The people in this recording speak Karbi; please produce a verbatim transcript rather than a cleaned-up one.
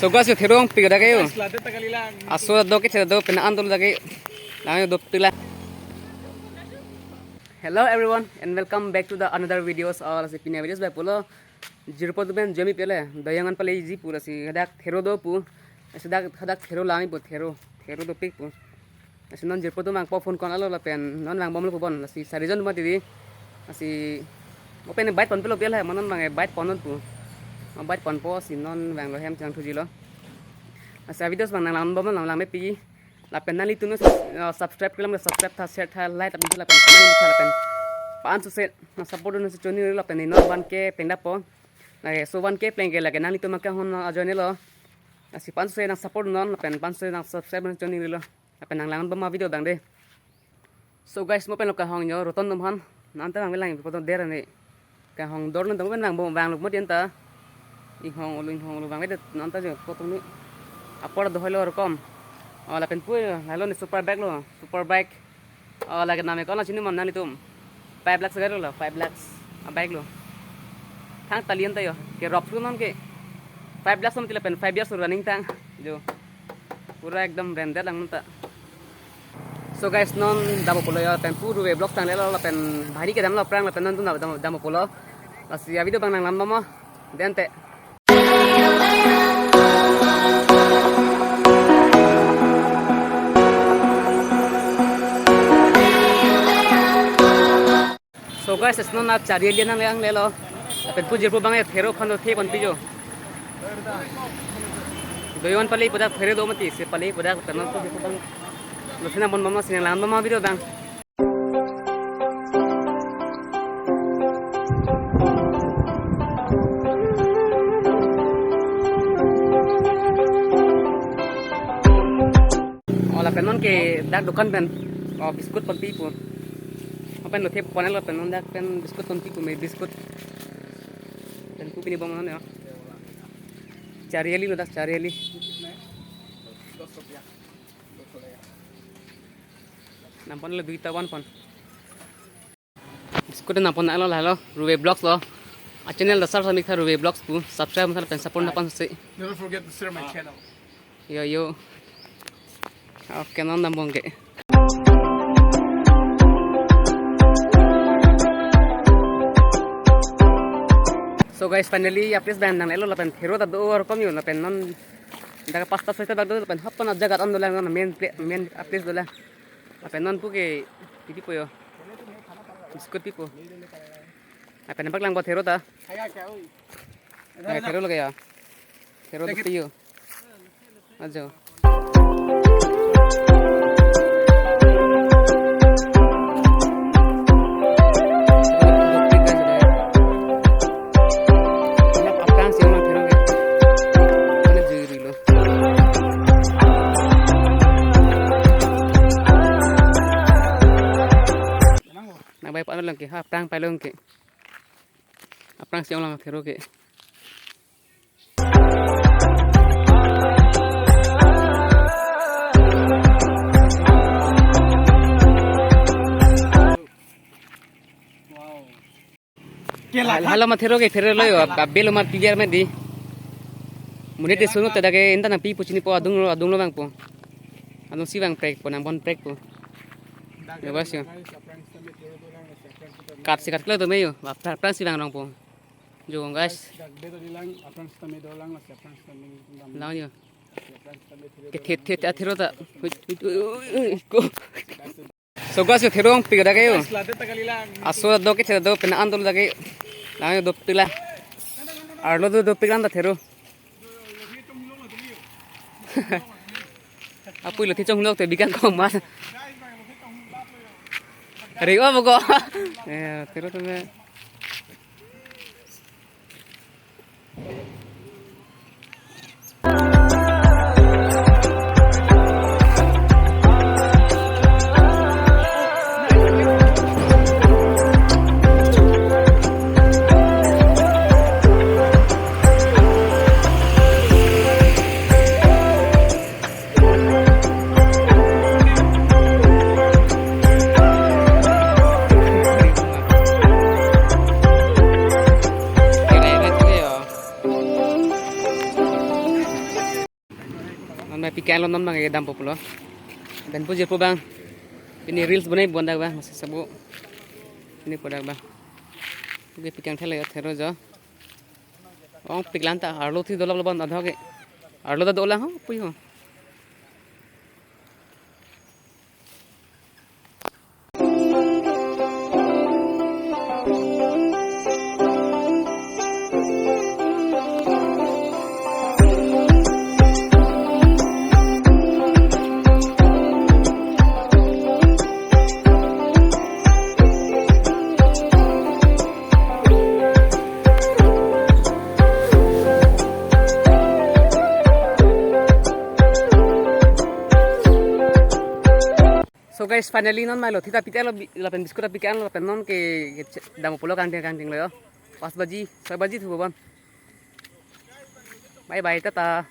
So guys, yo thero pik dak ke yo. Guys, late ta kalilang. Aso do ke thero do pena andol dak ke. Lang yo dopik la. Hello everyone and welcome back to the another videos. Aur si pini videos ba pulo. Jirpo tu ben jomi pele. Doyang an pale ji pu, lasi hadak thero do pu. Lasi dak hadak thero lang pu, thero. Thero dopik pu. Lasi non jirpo tu mangpo phone call alo lapen non vangbomlo pu bon. Lasi sarijon mati di. Lasi open bike ponpelo pele, non vang bike ponnon pu. Bike ponpo si non vanglo hem chang thujilo. Lasi videos bang nang langbom lang lang me pi. Lapen nanglitum, uh, subscribe kelang, subscribe tha, share tha, like lapen lapen comment tha lapen. Panso se nang support non si choni lapen non one K pengdappo. Lake so one K pleng ke lake nanglitum akehon ajoine lo. Lasi panso se nang support non lapen panso se nang subscribe non choni lo. Lapen nang langbom video bang de. So guys, mo pen lo kahong yo roton dum han. Nanta bang lang poto der ne. Kahong dor nanta mo pen bang bom bang luk mo dian ta. Inghong ulu inghong ulu bang de nanta jo poto ni. Apor do hoilo rokom. Oh, lapen pu lalo ni super bike lo, super bike. Oh, lake name kono chini mon nanglitum. Five lakhs gari lo, five lakhs. A bike lo. Thang talian ta yo. Ke rop su non ke. Five lakhs mati lapen five years running tang. Jo. Pura ekdom branded lang nanta. So guys, non dampo pulo yo, lapen pu Ruve Vlogs tang lelo lapen bahari kedam lo aphrang lapen non tu dam, dampo pulo. Lasi video bang nang langbom mo. Dente. So guys, non Chariali nang lang lelo. Lapen pu jirpo bang thero khando the ponpi jo. Doyang an pale pu dak thero do mati, si pale pu dak lapen non pu jirpo bang. Lo sina mon mama sina lang mama video bang. Oh, lapen non ke dak dukan pen, oh, biscuit ponpi pu. Apen lo the pon lo pen non dak pen biscuit ponpi pu, me biscuit. Pen pu pini bom non yo. Chariali lo dak Chariali. Nang pon lo duita one pon. Biscuit nang pon lo, lalo Ruve Vlogs lo. A channel dasar sami kha Ruve Vlogs pu. Subscribe masal pen support nang pon si. Never forget to share my channel. Yo yo. Okay, non dambong ke. So guys, finally a place bang nang lelo lapen thero ta do rokom yo lapen non dak pasta soita bak do lapen hapon ajagat an dolang non main pla-, main a place dolang. Lapen non pu ke titi po yo. Biscuit pipo. Lapen bak lang po thero ta. Lake thero lake ya. Thero dopik yo. Ajo. Aphrang si ong thero ke. Mane jui rilo. Nang bai pa lang ke, ha, aphrang pa lang ke. Aphrang si ong lang thero ke. Hal-, halo ma thero ke thero lo yo, ab-, abelo ma clear ma di. Monetization ta dak ke enta nang pipo chinipo adung lo, adung lo bang po. Adung si bang prek po, nang pon prek po. Yo guys yo. Kat si kat klo to me yo, ba pra-, aphrang si bang rong po. Jo guys. Lang yo. Ke the the the thero ta. Hui, hui, hui, hui, hui, ko. So guys, yo thero pik dak ke yo. Aso do ke thero do pena andol dak ke. Lang yo dopik la. Arlo do dopik lang ta thero. Apui lo thi chonglok te bikang kong mas. Ri o bo ko. Eh, thero tu me. Mai pi kanglo non bang ke Dampo pulo. Dampo jirpo bang. Pini reels bonai bon dak bang, masi sabo. Pini po dak bang. Oke, pi kang thelo yo, thero jo. Ong piklang ta, arlo thi dolap laban adho ke. Arlo ta dolang ho, pui ho. So guys, finally non mai lo, thita pite lo bi-, lapen biscuit pite lo, lapen non ke, ke che-, Dampo pulo kangting kangting lo yo. Pas baji, soi baji thu bon. Bye bye, tata.